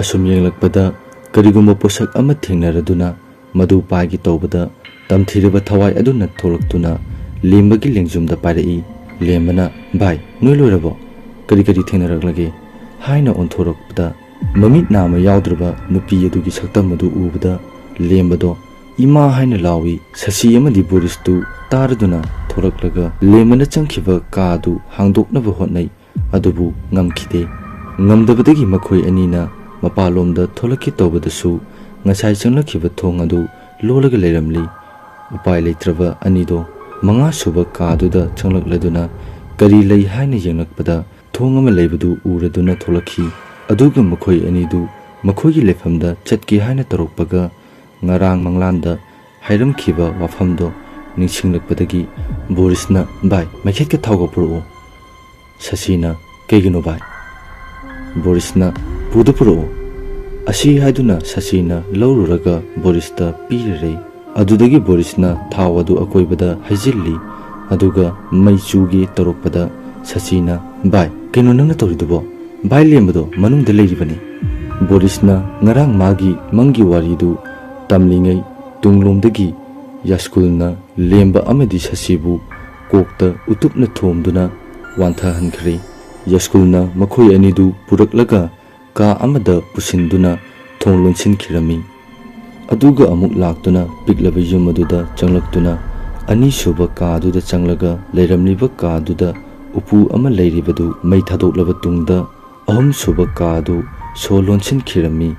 ꯑꯁꯨꯝ ꯌꯦꯡꯂꯛꯄꯗ ꯀꯔꯤꯒꯨꯝꯕ ꯄꯣꯠꯁꯛ ꯑꯃ ꯊꯦꯡꯅꯔꯗꯨꯅ ꯃꯗꯨ ꯄꯥꯏꯒꯦ ꯇꯧꯕꯗ ꯇꯝꯊꯤꯔꯕ ꯊꯋꯥꯏ ꯑꯗꯨꯅ ꯊꯣꯛꯂꯛꯇꯨꯅ ꯂꯦꯝꯕꯒꯤ ꯂꯦꯡꯖꯨꯝꯗ ꯄꯥꯏꯔꯛꯏ꯫ ꯂꯦꯝꯕꯅ, "ꯚꯥꯏ, ꯅꯣꯏ ꯂꯣꯏꯔꯕꯣ? ꯀꯔꯤ ꯀꯔꯤ ꯊꯦꯡꯅꯔꯛꯂꯒꯦ?" ꯍꯥꯏꯅ ꯑꯣꯟꯊꯣꯔꯛꯄꯗ ꯃꯃꯤꯠ ꯅꯥ ꯑꯃ ꯌꯥꯎꯗ꯭ꯔꯕ ꯅꯨꯄꯤ ꯑꯗꯨꯒꯤ ꯁꯛꯇꯝ ꯑꯗꯨ ꯎꯕꯗ ꯂꯦꯝꯕꯗꯣ "ꯏꯃꯥ" ꯍꯥꯏꯅ ꯂꯥꯎꯏ꯫ ꯁꯁꯤ ꯑꯃꯗꯤ ꯕꯣꯔꯤꯁꯇꯨ ꯇꯥꯔꯗꯨꯅ ꯊꯣꯔꯛꯂꯒ ꯂꯦꯝꯕꯅ ꯆꯪꯈꯤꯕ ꯀꯥ ꯑꯗꯨ ꯍꯥꯡꯗꯣꯛꯅꯕ ꯍꯣꯠꯅꯩ, ꯑꯗꯨꯕꯨ ꯉꯝꯈꯤꯗꯦ꯫ ꯉꯝꯗꯕꯗꯒꯤ ꯃꯈꯣꯏ ꯑꯅꯤꯅ ꯃꯄꯥꯟꯂꯣꯝꯗ ꯊꯣꯛꯂꯛꯀꯦ ꯇꯧꯕꯗꯁꯨ ꯉꯁꯥꯏ ꯆꯪꯂꯛꯈꯤꯕ ꯊꯣꯡ ꯑꯗꯨ ꯂꯣꯜꯂꯒ ꯂꯩꯔꯝꯂꯤ꯫ ꯎꯄꯥꯏ ꯂꯩꯇ꯭ꯔꯕ ꯑꯅꯤꯗꯣ ꯃꯉꯥ ꯁꯨꯕ ꯀꯥꯗꯨꯗ ꯆꯪꯂꯛꯂꯗꯨꯅ ꯀꯔꯤ ꯂꯩ ꯍꯥꯏꯅ ꯌꯦꯡꯂꯛꯄꯗ ꯊꯣꯡ ꯑꯃ ꯂꯩꯕꯗꯨ ꯎꯔꯗꯨꯅ ꯊꯣꯛꯂꯛꯈꯤ꯫ ꯑꯗꯨꯒ ꯃꯈꯣꯏ ꯑꯅꯤꯗꯨ ꯃꯈꯣꯏꯒꯤ ꯂꯩꯐꯝꯗ ꯆꯠꯀꯦ ꯍꯥꯏꯅ ꯇꯧꯔꯛꯄꯒ ꯉꯔꯥꯡ ꯃꯪꯂꯥꯟꯗ ꯍꯥꯏꯔꯝꯈꯤꯕ ꯋꯥꯐꯝꯗꯣ ꯅꯤꯡꯁꯤꯡꯂꯛꯄꯗꯒꯤ ꯕꯣꯔꯤꯁꯅ, "ꯚꯥꯏ, ꯃꯩꯈꯦꯠꯀ ꯊꯥꯎꯒ ꯄꯨꯔꯛꯑꯣ꯫" ꯁꯁꯤꯅ, "ꯀꯩꯒꯤꯅꯣ ꯚꯥꯏ?" ꯕꯣꯔꯤꯁꯅ, "ꯄꯨꯗ ꯄꯨꯔꯛꯑꯣ꯫" ꯑꯁꯤ ꯍꯥꯏꯗꯨꯅ ꯁꯁꯤꯅ ꯂꯧꯔꯨꯔꯒ ꯕꯣꯔꯤꯁꯇ ꯄꯤꯔꯔꯦ꯫ ꯑꯗꯨꯗꯒꯤ ꯕꯣꯔꯤꯁꯅ ꯊꯥꯎ ꯑꯗꯨ ꯑꯀꯣꯏꯕꯗ ꯍꯩꯖꯤꯜꯂꯤ, ꯑꯗꯨꯒ ꯃꯩ ꯆꯨꯒꯦ ꯇꯧꯔꯛꯄꯗ ꯁꯁꯤꯅ, "ꯚꯥꯏ, ꯀꯩꯅꯣ ꯅꯪꯅ ꯇꯧꯔꯤꯗꯨꯕꯣ? ꯚꯥꯏ ꯂꯦꯝꯕꯗꯣ ꯃꯅꯨꯡꯗ ꯂꯩꯔꯤꯕꯅꯤ꯫" ꯕꯣꯔꯤꯁꯅ ꯉꯔꯥꯡ ꯃꯥꯒꯤ ꯃꯪꯒꯤ ꯋꯥꯔꯤꯗꯨ ꯇꯝꯂꯤꯉꯩ ꯇꯨꯡꯂꯣꯝꯗꯒꯤ ꯌꯥꯁꯀꯨꯜꯅ ꯂꯦꯝꯕ ꯑꯃꯗꯤ ꯁꯁꯤꯕꯨ ꯀꯣꯛꯇ ꯎꯇꯨꯞꯅ ꯊꯣꯝꯗꯨꯅ ꯋꯥꯟꯊꯍꯟꯈ꯭ꯔꯦ꯫ ꯌꯥꯁꯀꯨꯜꯅ ꯃꯈꯣꯏ ꯑꯅꯤꯗꯨ ꯄꯨꯔꯛꯂꯒ ꯀꯥ ꯑꯃꯗ ꯄꯨꯁꯤꯟꯗꯨꯅ ꯊꯣꯡ ꯂꯣꯟꯁꯤꯟꯈꯤꯔꯝꯃꯤ꯫ ꯑꯗꯨꯒ ꯑꯃꯨꯛ ꯂꯥꯛꯇꯨꯅ ꯄꯤꯛꯂꯕ ꯌꯨꯝ ꯑꯗꯨꯗ ꯆꯪꯂꯛꯇꯨꯅ ꯑꯅꯤꯁꯨꯕ ꯀꯥ ꯑꯗꯨꯗ ꯆꯪꯂꯒ ꯂꯩꯔꯝꯂꯤꯕ ꯀꯥ ꯑꯗꯨꯗ ꯎꯄꯨ ꯑꯃ ꯂꯩꯔꯤꯕꯗꯨ ꯃꯩ ꯊꯥꯗꯣꯛꯂꯕ ꯇꯨꯡꯗ ꯑꯍꯨꯝꯁꯨꯕ ꯀꯥ ꯑꯗꯨ ꯁꯣ ꯂꯣꯟꯁꯤꯟꯈꯤꯔꯝꯃꯤ꯫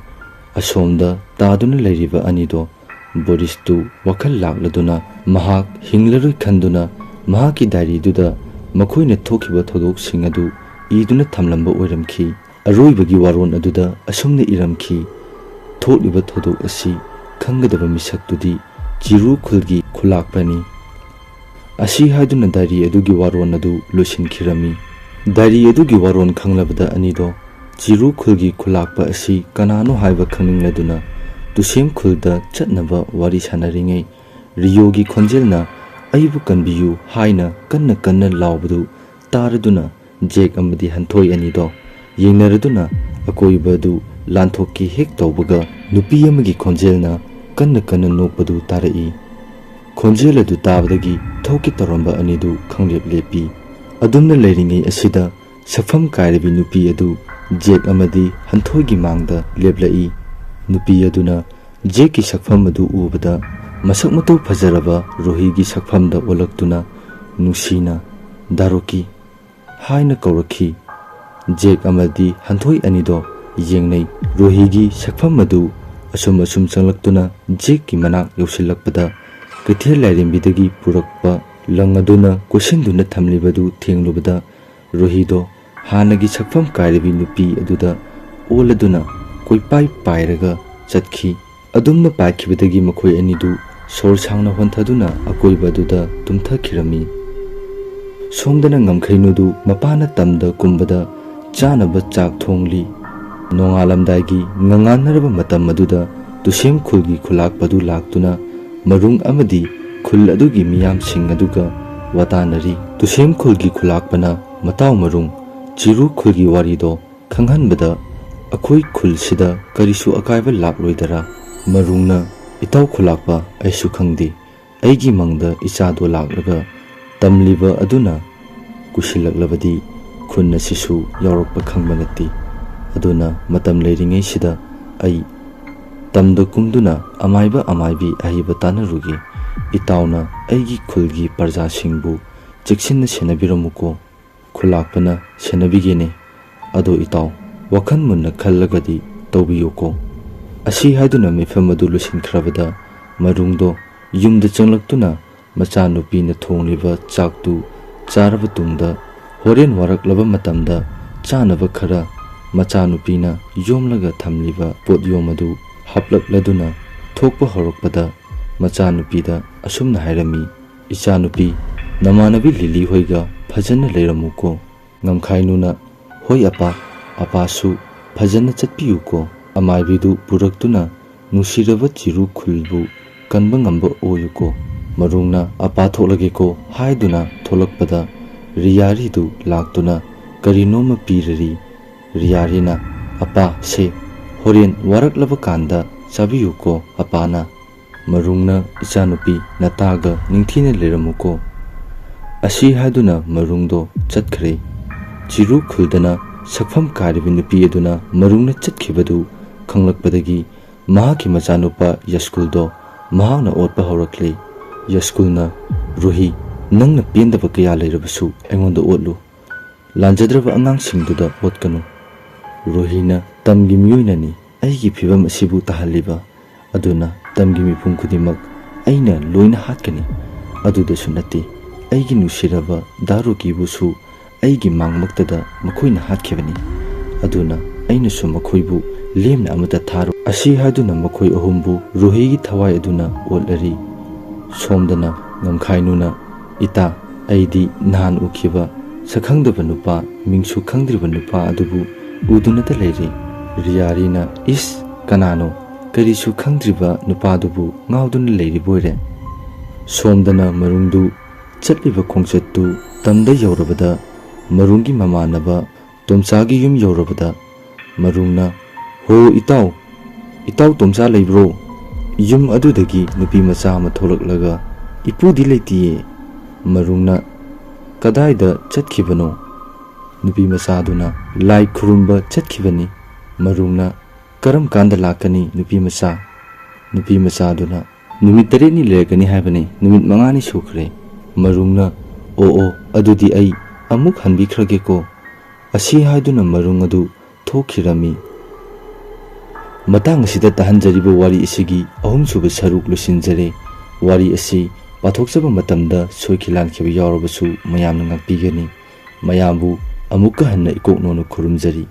ꯑꯁꯣꯝꯗ ꯇꯥꯗꯨꯅ ꯂꯩꯔꯤꯕ ꯑꯅꯤꯗꯣ ꯕꯣꯔꯤꯁꯇꯨ ꯋꯥꯈꯜ ꯂꯥꯛꯂꯗꯨꯅ ꯃꯍꯥꯛ ꯍꯤꯡꯂꯔꯣꯏ ꯈꯟꯗꯨꯅ ꯃꯍꯥꯛꯀꯤ ꯗꯥꯏꯔꯤꯗꯨꯗ ꯃꯈꯣꯏꯅ ꯊꯣꯛꯈꯤꯕ ꯊꯧꯗꯣꯛꯁꯤꯡ ꯑꯗꯨ ꯏꯗꯨꯅ ꯊꯝꯂꯝꯕ ꯑꯣꯏꯔꯝꯈꯤ꯫ ꯑꯔꯣꯏꯕꯒꯤ ꯋꯥꯔꯣꯜ ꯑꯗꯨꯗ ꯑꯁꯨꯝꯅ ꯏꯔꯝꯈꯤ, "ꯊꯣꯛꯂꯤꯕ ꯊꯧꯗꯣꯛ ꯑꯁꯤ ꯈꯪꯒꯗꯕ ꯃꯤꯁꯛꯇꯨꯗꯤ ꯆꯤꯔꯨ ꯈꯨꯜꯒꯤ ꯈꯨꯂꯥꯛꯄꯅꯤ꯫" ꯑꯁꯤ ꯍꯥꯏꯗꯨꯅ ꯗꯥꯏꯔꯤ ꯑꯗꯨꯒꯤ ꯋꯥꯔꯣꯜ ꯑꯗꯨ ꯂꯣꯏꯁꯤꯟꯈꯤꯔꯝꯃꯤ꯫ ꯗꯥꯏꯔꯤ ꯑꯗꯨꯒꯤ ꯋꯥꯔꯣꯜ ꯈꯪꯂꯕꯗ ꯑꯅꯤꯗꯣ ꯆꯤꯔꯨ ꯈꯨꯜꯒꯤ ꯈꯨꯂꯥꯛꯄ ꯑꯁꯤ ꯀꯅꯥꯅꯣ ꯍꯥꯏꯕ ꯈꯪꯅꯤꯡꯂꯗꯨꯅ ꯇꯨꯁꯦꯝ ꯈꯨꯜꯗ ꯆꯠꯅꯕ ꯋꯥꯔꯤ ꯁꯥꯟꯅꯔꯤꯉꯩ ꯔꯤꯌꯣꯒꯤ ꯈꯣꯟꯖꯦꯜꯅ "ꯑꯩꯕꯨ ꯀꯟꯕꯤꯌꯨ" ꯍꯥꯏꯅ ꯀꯟꯅ ꯀꯟꯅ ꯂꯥꯎꯕꯗꯨ ꯇꯥꯔꯗꯨꯅ ꯖꯦꯛ ꯑꯃꯗꯤ ꯍꯟꯊꯣꯏ ꯑꯅꯤꯗꯣ ꯌꯦꯡꯅꯔꯗꯨꯅ ꯑꯀꯣꯏꯕ ꯑꯗꯨ ꯂꯥꯟꯊꯣꯛꯀꯦ ꯍꯦꯛ ꯇꯧꯕꯒ ꯅꯨꯄꯤ ꯑꯃꯒꯤ ꯈꯣꯟꯖꯦꯜꯅ ꯀꯟꯅ ꯀꯟꯅ ꯅꯣꯛꯄꯗꯨ ꯇꯥꯔꯛꯏ꯫ ꯈꯣꯟꯖꯦꯜ ꯑꯗꯨ ꯇꯥꯕꯗꯒꯤ ꯊꯣꯛꯀꯦ ꯇꯧꯔꯝꯕ ꯑꯅꯤꯗꯨ ꯈꯪꯂꯦꯞ ꯂꯦꯞꯄꯤ꯫ ꯑꯗꯨꯝꯅ ꯂꯩꯔꯤꯉꯩ ꯑꯁꯤꯗ ꯁꯛꯐꯝ ꯀꯥꯏꯔꯕꯤ ꯅꯨꯄꯤ ꯑꯗꯨ ꯖꯦꯛ ꯑꯃꯗꯤ ꯍꯟꯊꯣꯏꯒꯤ ꯃꯥꯡꯗ ꯂꯦꯞꯂꯛꯏ꯫ ꯅꯨꯄꯤ ꯑꯗꯨꯅ ꯖꯦꯛꯀꯤ ꯁꯛꯐꯝ ꯑꯗꯨ ꯎꯕꯗ ꯃꯁꯛ ꯃꯇꯧ ꯐꯖꯔꯕ ꯔꯣꯍꯤꯒꯤ ꯁꯛꯐꯝꯗ ꯑꯣꯜꯂꯛꯇꯨꯅ ꯅꯨꯡꯁꯤꯅ "ꯗꯥꯔꯣꯀꯤ" ꯍꯥꯏꯅ ꯀꯧꯔꯛꯈꯤ꯫ ꯖꯦꯛ ꯑꯃꯗꯤ ꯍꯟꯊꯣꯏ ꯑꯅꯤꯗꯣ ꯌꯦꯡꯅꯩ꯫ ꯔꯣꯍꯤꯒꯤ ꯁꯛꯐꯝ ꯑꯗꯨ ꯑꯁꯨꯝ ꯑꯁꯨꯝ ꯆꯪꯂꯛꯇꯨꯅ ꯖꯦꯛꯀꯤ ꯃꯅꯥꯛ ꯌꯧꯁꯤꯜꯂꯛꯄꯗ ꯀꯩꯊꯦꯜ ꯂꯥꯏꯔꯦꯝꯕꯤꯗꯒꯤ ꯄꯨꯔꯛꯄ ꯂꯪ ꯑꯗꯨꯅ ꯀꯣꯏꯁꯤꯟꯗꯨꯅ ꯊꯝꯂꯤꯕꯗꯨ ꯊꯦꯡꯂꯨꯕꯗ ꯔꯣꯍꯤꯗꯣ ꯍꯥꯟꯅꯒꯤ ꯁꯛꯐꯝ ꯀꯥꯏꯔꯕꯤ ꯅꯨꯄꯤ ꯑꯗꯨꯗ ꯑꯣꯜꯂꯗꯨꯅ ꯀꯣꯏꯄꯥꯏ ꯄꯥꯏꯔꯒ ꯆꯠꯈꯤ꯫ ꯑꯗꯨꯝꯅ ꯄꯥꯏꯈꯤꯕꯗꯒꯤ ꯃꯈꯣꯏ ꯑꯅꯤꯗꯨ ꯁꯣꯔ ꯁꯥꯡꯅ ꯍꯣꯟꯊꯗꯨꯅ ꯑꯀꯣꯏꯕ ꯑꯗꯨꯗ ꯇꯨꯝꯊꯈꯤꯔꯝꯃꯤ꯫ ꯁꯣꯝꯗꯅ ꯉꯝꯈꯩꯅꯨꯗꯨ ꯃꯄꯥꯅ ꯇꯝꯗ ꯀꯨꯝꯕꯗ ꯆꯥꯅꯕ ꯆꯥꯛ ꯊꯣꯡꯂꯤ꯫ ꯅꯣꯡꯉꯥꯜꯂꯝꯗꯥꯏꯒꯤ ꯉꯉꯥꯟꯅꯔꯕ ꯃꯇꯝ ꯑꯗꯨꯗ ꯇꯨꯁꯦꯝ ꯈꯨꯜꯒꯤ ꯈꯨꯂꯥꯛꯄꯗꯨ ꯂꯥꯛꯇꯨꯅ ꯃꯔꯨꯡ ꯑꯃꯗꯤ ꯈꯨꯜ ꯑꯗꯨꯒꯤ ꯃꯤꯌꯥꯝꯁꯤꯡ ꯑꯗꯨꯒ ꯋꯥꯇꯥꯅꯔꯤ꯫ ꯇꯨꯁꯦꯝ ꯈꯨꯜꯒꯤ ꯈꯨꯂꯥꯛꯄꯅ ꯃꯇꯥꯎ ꯃꯔꯨꯡ ꯆꯤꯔꯨ ꯈꯨꯜꯒꯤ ꯋꯥꯔꯤꯗꯣ ꯈꯪꯍꯟꯕꯗ, "ꯑꯩꯈꯣꯏ ꯈꯨꯜꯁꯤꯗ ꯀꯔꯤꯁꯨ ꯑꯀꯥꯏꯕ ꯂꯥꯛꯂꯣꯏꯗꯔꯥ?" ꯃꯔꯨꯡꯅ, "ꯏꯇꯥꯎ ꯈꯨꯂꯥꯛꯄ, ꯑꯩꯁꯨ ꯈꯪꯗꯦ꯫ ꯑꯩꯒꯤ ꯃꯪꯗ ꯏꯆꯥꯗꯣ ꯂꯥꯛꯂꯒ ꯇꯝꯂꯤꯕ ꯑꯗꯨꯅ ꯀꯨꯁꯤꯜꯂꯛꯂꯕꯗꯤ ꯈꯨꯟ ꯑꯁꯤꯁꯨ ꯌꯥꯎꯔꯛꯄ ꯈꯪꯕ ꯅꯠꯇꯦ꯫ ꯑꯗꯨꯅ ꯃꯇꯝ ꯂꯩꯔꯤꯉꯩꯁꯤꯗ ꯑꯩ ꯇꯝꯗ ꯀꯨꯝꯗꯨꯅ ꯑꯃꯥꯏꯕ ꯑꯃꯥꯏꯕꯤ ꯑꯍꯩꯕ ꯇꯥꯟꯅꯔꯨꯒꯦ꯫ ꯏꯇꯥꯎꯅ ꯑꯩꯒꯤ ꯈꯨꯜꯒꯤ ꯄ꯭ꯔꯖꯥꯁꯤꯡꯕꯨ ꯆꯦꯛꯁꯤꯟꯅ ꯁꯦꯟꯅꯕꯤꯔꯝꯃꯨꯀꯣ꯫ ꯈꯨꯂꯥꯛꯄꯅ ꯁꯦꯟꯅꯕꯤꯒꯦꯅꯦ꯫ ꯑꯗꯣ ꯏꯇꯥꯎ, ꯋꯥꯈꯜ ꯃꯨꯟꯅ ꯈꯜꯂꯒꯗꯤ ꯇꯧꯕꯤꯌꯨꯀꯣ꯫" ꯑꯁꯤ ꯍꯥꯏꯗꯨꯅ ꯃꯤꯐꯝ ꯑꯗꯨ ꯂꯣꯏꯁꯤꯟꯈ꯭ꯔꯕꯗ ꯃꯔꯨꯡꯗꯣ ꯌꯨꯝꯗ ꯆꯪꯂꯛꯇꯨꯅ ꯃꯆꯥꯅꯨꯄꯤꯅ ꯊꯣꯡꯂꯤꯕ ꯆꯥꯛꯇꯨ ꯆꯥꯔꯕ ꯇꯨꯡꯗ ꯍꯣꯔꯦꯟ ꯋꯥꯔꯛꯂꯕ ꯃꯇꯝꯗ ꯆꯥꯅꯕ ꯈꯔ ꯃꯆꯥꯅꯨꯄꯤꯅ ꯌꯣꯝꯂꯒ ꯊꯝꯂꯤꯕ ꯄꯣꯠꯌꯣꯝ ꯑꯗꯨ ꯍꯥꯞꯂꯛꯂꯗꯨꯅ ꯊꯣꯛꯄ ꯍꯧꯔꯛꯄꯗ ꯃꯆꯥꯅꯨꯄꯤꯗ ꯑꯁꯨꯝꯅ ꯍꯥꯏꯔꯝꯃꯤ, "ꯏꯆꯥꯅꯨꯄꯤ, ꯅꯃꯥꯟꯅꯕꯤ ꯂꯤꯂꯤ ꯍꯣꯏꯒ ꯐꯖꯅ ꯂꯩꯔꯝꯃꯨꯀꯣ꯫" ꯉꯝꯈꯥꯏꯅꯨꯅ, "ꯍꯣꯏ ꯑꯄꯥ, ꯑꯄꯥꯁꯨ ꯐꯖꯅ ꯆꯠꯄꯤꯌꯨꯀꯣ꯫" ꯑꯃꯥꯏꯕꯤꯗꯨ ꯄꯨꯔꯛꯇꯨꯅ ꯅꯨꯡꯁꯤꯔꯕ ꯆꯤꯔꯨ ꯈꯨꯜꯕꯨ ꯀꯟꯕ ꯉꯝꯕ ꯑꯣꯏꯌꯨꯀꯣ꯫ ꯃꯔꯨꯡꯅ "ꯑꯄꯥ ꯊꯣꯛꯂꯒꯦꯀꯣ" ꯍꯥꯏꯗꯨꯅ ꯊꯣꯛꯂꯛꯄꯗ ꯔꯤꯌꯥꯔꯤꯗꯨ ꯂꯥꯛꯇꯨꯅ ꯀꯔꯤꯅꯣꯝꯃ ꯄꯤꯔꯔꯤ꯫ ꯔꯤꯌꯥꯔꯤꯅ, "ꯑꯄꯥ, ꯁꯦ, ꯍꯣꯔꯦꯟ ꯋꯥꯔꯛꯂꯕ ꯀꯥꯟꯗ ꯆꯥꯕꯤꯌꯨꯀꯣ ꯑꯄꯥꯅ꯫" ꯃꯔꯨꯡꯅ, "ꯏꯆꯥꯅꯨꯄꯤ, ꯅꯇꯥꯒ ꯅꯤꯡꯊꯤꯅ ꯂꯩꯔꯝꯃꯨꯀꯣ꯫" ꯑꯁꯤ ꯍꯥꯏꯗꯨꯅ ꯃꯔꯨꯡꯗꯣ ꯆꯠꯈ꯭ꯔꯦ꯫ ꯆꯤꯔꯨ ꯈꯨꯜꯗꯅ ꯁꯛꯐꯝ ꯀꯥꯏꯔꯤꯕ ꯅꯨꯄꯤ ꯑꯗꯨꯅ ꯃꯔꯨꯡꯅ ꯆꯠꯈꯤꯕꯗꯨ ꯈꯪꯂꯛꯄꯗꯒꯤ ꯃꯍꯥꯛꯀꯤ ꯃꯆꯥꯅꯨꯄꯥ ꯌꯁꯀꯨꯜꯗꯣ ꯃꯍꯥꯛꯅ ꯑꯣꯠꯄ ꯍꯧꯔꯛꯂꯦ꯫ ꯌꯁꯀꯨꯜꯅ, "ꯔꯨꯍꯤ, ꯅꯪꯅ ꯄꯦꯟꯗꯕ ꯀꯌꯥ ꯂꯩꯔꯕꯁꯨ ꯑꯩꯉꯣꯟꯗ ꯑꯣꯠꯂꯨ꯫ ꯂꯥꯟꯖꯗ꯭ꯔꯕ ꯑꯉꯥꯡꯁꯤꯡꯗꯨꯗ ꯑꯣꯠꯀꯅꯨ꯫ ꯔꯨꯍꯤꯅ ꯇꯝꯒꯤ ꯃꯤꯑꯣꯏꯅꯅꯤ ꯑꯩꯒꯤ ꯐꯤꯕꯝ ꯑꯁꯤꯕꯨ ꯇꯥꯍꯜꯂꯤꯕ, ꯑꯗꯨꯅ ꯇꯝꯒꯤ ꯃꯤꯄꯨꯝ ꯈꯨꯗꯤꯡꯃꯛ ꯑꯩꯅ ꯂꯣꯏꯅ ꯍꯥꯠꯀꯅꯤ꯫ ꯑꯗꯨꯗꯁꯨ ꯅꯠꯇꯦ, ꯑꯩꯒꯤ ꯅꯨꯡꯁꯤꯔꯕ ꯗꯥꯔꯨꯀꯤꯕꯨꯁꯨ ꯑꯩꯒꯤ ꯃꯥꯡꯃꯛꯇꯗ ꯃꯈꯣꯏꯅ ꯍꯥꯠꯈꯤꯕꯅꯤ꯫ ꯑꯗꯨꯅ ꯑꯩꯅꯁꯨ ꯃꯈꯣꯏꯕꯨ ꯂꯦꯝꯅ ꯑꯃꯠꯇ ꯊꯥꯔꯣꯏ"꯫ ꯑꯁꯤ ꯍꯥꯏꯗꯨꯅ ꯃꯈꯣꯏ ꯑꯍꯨꯝꯕꯨ ꯔꯨꯍꯤꯒꯤ ꯊꯋꯥꯏ ꯑꯗꯨꯅ ꯑꯣꯠꯂꯔꯤ꯫ ꯁꯣꯝꯗꯅ ꯉꯝꯈꯥꯏꯅꯨꯅ, "ꯏꯇꯥ, ꯑꯩꯗꯤ ꯅꯍꯥꯟ ꯎꯈꯤꯕ ꯁꯛꯈꯪꯗꯕ ꯅꯨꯄꯥ, ꯃꯤꯡꯁꯨ ꯈꯪꯗ꯭ꯔꯤꯕ ꯅꯨꯄꯥ ꯑꯗꯨꯕꯨ ꯎꯗꯨꯅꯇ ꯂꯩꯔꯦ"꯫ ꯔꯤꯌꯥꯔꯤꯅ, "ꯏꯁ, ꯀꯅꯥꯅꯣ? ꯀꯔꯤꯁꯨ ꯈꯪꯗ꯭ꯔꯤꯕ ꯅꯨꯄꯥꯗꯨꯕꯨ ꯉꯥꯎꯗꯨꯅ ꯂꯩꯔꯤꯕꯣꯏꯔꯦ?" ꯁꯣꯝꯗꯅ ꯃꯔꯨꯡꯗꯨ ꯆꯠꯂꯤꯕ ꯈꯣꯡꯆꯠꯇꯨ ꯇꯝꯗ ꯌꯧꯔꯕꯗ, ꯃꯔꯨꯡꯒꯤ ꯃꯃꯥꯟꯅꯕ ꯇꯣꯝꯆꯥꯒꯤ ꯌꯨꯝ ꯌꯧꯔꯕꯗ, ꯃꯔꯨꯡꯅ, "ꯍꯣ ꯏꯇꯥꯎ, ꯏꯇꯥꯎ ꯇꯣꯝꯆꯥ ꯂꯩꯕ꯭ꯔꯣ?" ꯌꯨꯝ ꯑꯗꯨꯗꯒꯤ ꯅꯨꯄꯤ ꯃꯆꯥ ꯑꯃ ꯊꯣꯛꯂꯛꯂꯒ, "ꯏꯄꯨꯗꯤ ꯂꯩꯇꯤꯌꯦ"꯫ ꯃꯔꯨꯡꯅ, "ꯀꯗꯥꯏꯗ ꯆꯠꯈꯤꯕꯅꯣ?" ꯅꯨꯄꯤ ꯃꯆꯥꯗꯨꯅ, "ꯂꯥꯏ ꯈꯨꯔꯨꯝꯕ ꯆꯠꯈꯤꯕꯅꯤ"꯫ ꯃꯔꯨꯡꯅ, "ꯀꯔꯝ ꯀꯥꯟꯗ ꯂꯥꯛꯀꯅꯤ ꯅꯨꯄꯤ ꯃꯆꯥ?" ꯅꯨꯄꯤ ꯃꯆꯥꯗꯨꯅ, "ꯅꯨꯃꯤꯠ ꯇꯔꯦꯠꯅꯤ ꯂꯩꯔꯛꯀꯅꯤ ꯍꯥꯏꯕꯅꯤ, ꯅꯨꯃꯤꯠ ꯃꯉꯥꯅꯤ ꯁꯨꯈ꯭ꯔꯦ"꯫ ꯃꯔꯨꯡꯅ, "ꯑꯣ ꯑꯣ, ꯑꯗꯨꯗꯤ ꯑꯩ ꯑꯃꯨꯛ ꯍꯟꯕꯤꯈ꯭ꯔꯒꯦꯀꯣ"꯫ ꯑꯁꯤ ꯍꯥꯏꯗꯨꯅ ꯃꯔꯨꯡ ꯑꯗꯨ ꯊꯣꯛꯈꯤꯔꯝꯃꯤ꯫ ꯃꯇꯥꯡ ꯑꯁꯤꯗ ꯇꯥꯍꯟꯖꯔꯤꯕ ꯋꯥꯔꯤ ꯑꯁꯤꯒꯤ ꯑꯍꯨꯝꯁꯨꯕ ꯁꯔꯨꯛ ꯂꯣꯏꯁꯤꯟꯖꯔꯦ꯫ ꯋꯥꯔꯤ ꯑꯁꯤ ꯄꯥꯊꯣꯛꯆꯕ ꯃꯇꯝꯗ ꯁꯣꯏꯈꯤ ꯂꯥꯟꯈꯤꯕ ꯌꯥꯎꯔꯕꯁꯨ ꯃꯌꯥꯝꯅ ꯉꯥꯛꯄꯤꯒꯅꯤ꯫ ꯃꯌꯥꯝꯕꯨ ꯑꯃꯨꯛꯀ ꯍꯟꯅ ꯏꯀꯣꯛ ꯅꯧꯅ ꯈꯨꯔꯨꯝꯖꯔꯤ꯫